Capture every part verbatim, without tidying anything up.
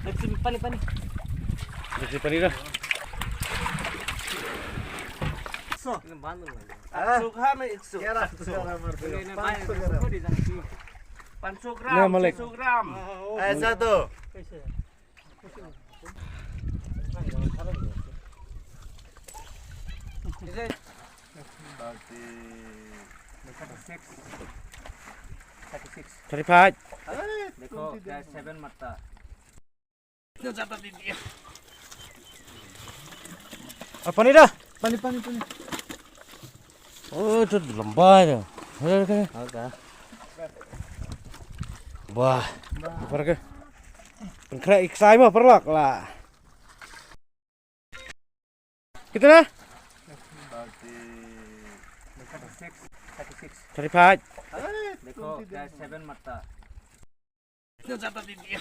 Let's see, pani, pani. Let's see, pani da. एक सौ ग्राम है, एक सौ। ग्यारह सौ ग्राम, पाँच सौ ग्राम। पाँच सौ ले, ग्राम, मलिक। छह सौ ग्राम। ऐसा तो। थर्टी सिक्स। थर्टी सिक्स। थर्टी फ़ाइव। देखो, क्या सेवन मरता। इतना ज्यादा दे दिया। और पानी डाल। पानी, पानी, पानी। ओ, तो लंबा है ना। वाह। ऊपर के। Pynkhraw ïa ksai mo paralok la. कितना? थर्टी फ़ाइव। देखो, क्या सेवन मरता। इतना ज्यादा दे दिया।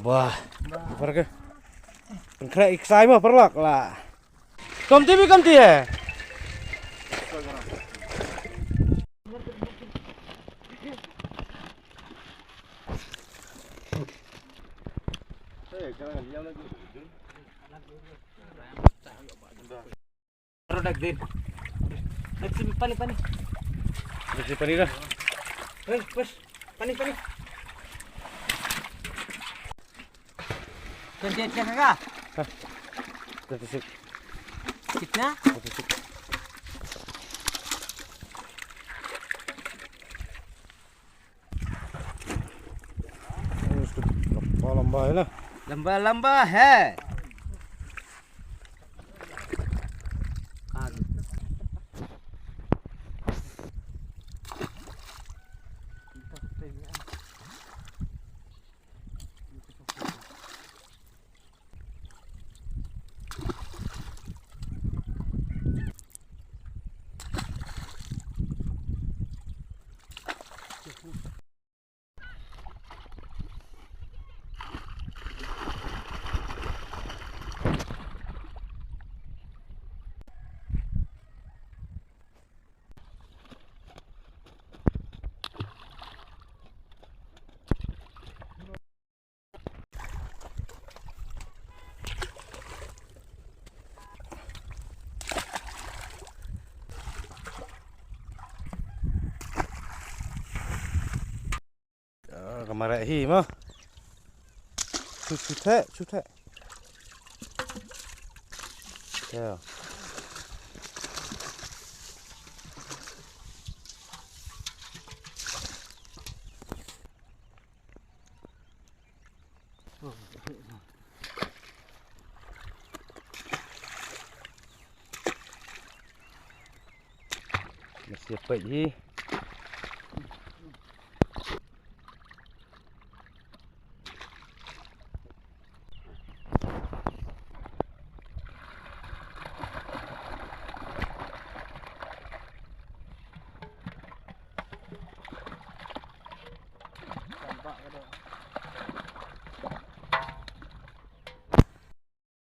वाह। ऊपर के। Pynkhraw ïa ksai mo paralok la. कमती भी कमती है। Product din. Let's see, pani, pani. Let's see, pani da. Eh, bas. Pani, pani. Twenty eight का? हाँ। Thirty six। कितना? Thirty six। लंबा लंबा है ना? लंबा लंबा है। Ka mareh hi mo. Chu chu the, chu the. Ya. Masih apa hi?